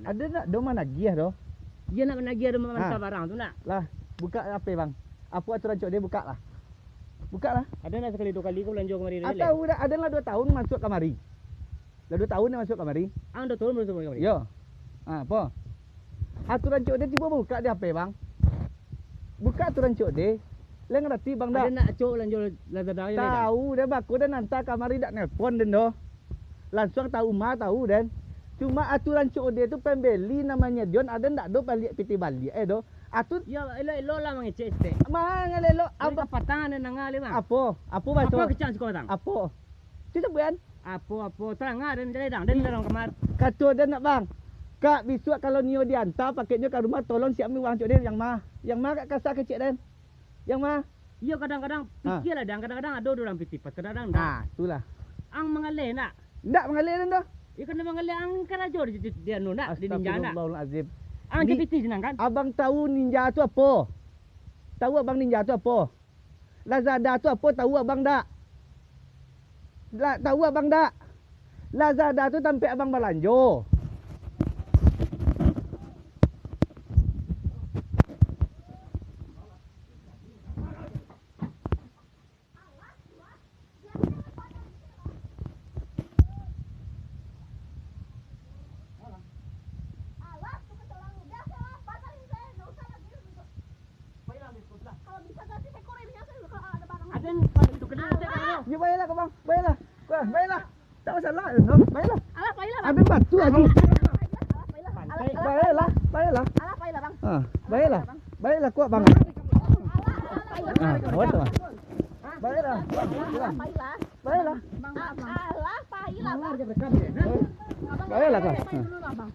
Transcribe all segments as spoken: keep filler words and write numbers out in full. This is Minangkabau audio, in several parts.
Ado ndak do managiah do? Iyo, nak managiah do, mamantah barang tu nak. Lah, buka H P bang. Apo aturan C O D, buka lah. Buka lah. Ado ndak sakali duo kali ko balanjo kamari tu? Ah, tahu dak, ado lah duo tahun masuak kamari. Lah duo tahun dah masuak kamari. Ah, duo tahun baru masuak kamari? Iyo. Ah, apo? Aturan C O D cubo buka di H P bang. Buka aturan C O D. Lah ngarati bang dak? Ado ndak acok balanjo Lazada tu? Tahu den, bako den anta kamari dak nelpon den doh. Lansuang tahu ma tahu den. Cuma aturan C O D tu pambeli namonyo Dion, ado ndak do baliak pitih baliak eh doh. Atu- Yo, elok-elok lah mangecek sitek. Manga elok-elok. Dari kapatang ado nanga le bang. Apo? Apo baso? Apo kecek siko patang? Apo? Cubo sabuik an. Apo, apo, tarang ah, den jaleh dang, den dalam kamar. Kato den nak bang, kak bisuak kalau nio dianta pakeknyo ka rumah, tolong siapkan uang cok den, yang ma, yang ma kak kasa kecek den, yang ma. Iyo, kadang-kadang pikialah dang, kadang-kadang ado urang pitih pas, kadang-kadang ndak. Ah, itulah. Ang mangaleh ndak? Ndak mangaleh den doh. Iyo, kan mangaleh ang karajo di, di, di anu ndak, di ninja ndak. Astagfirullahalazim. Ang pitih senang kan? Abang tahu ninja tu apo? Tahu abang ninja tu apo? Lazada tu apo, tahu abang dak? La-, tahu abang dak? Lazada tu tampek abang balanjo. Yo, bayalah kau bang, bayalah. Kau, bayalah. Tak masalah, no. Bayalah. Alah, bayalah, bang. Ada batu lagi. Alah, bayalah. Alah, alah, bayalah, bayalah. Alah, bayalah, bang. Ah, bayalah. Bayalah, kuat bang. Ah, what the? Bayalah. Bayalah. Bayalah. Alah, bayalah, bang. Bayalah, bang.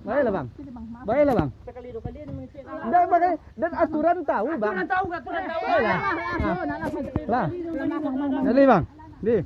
Bayalah, bang. Bayalah, bang. Ndak, bang, dan aturan tahu, bang. Aturan tahu, aturan tahu. Bayalah. Ah. Lah. Jadi, bang. Di.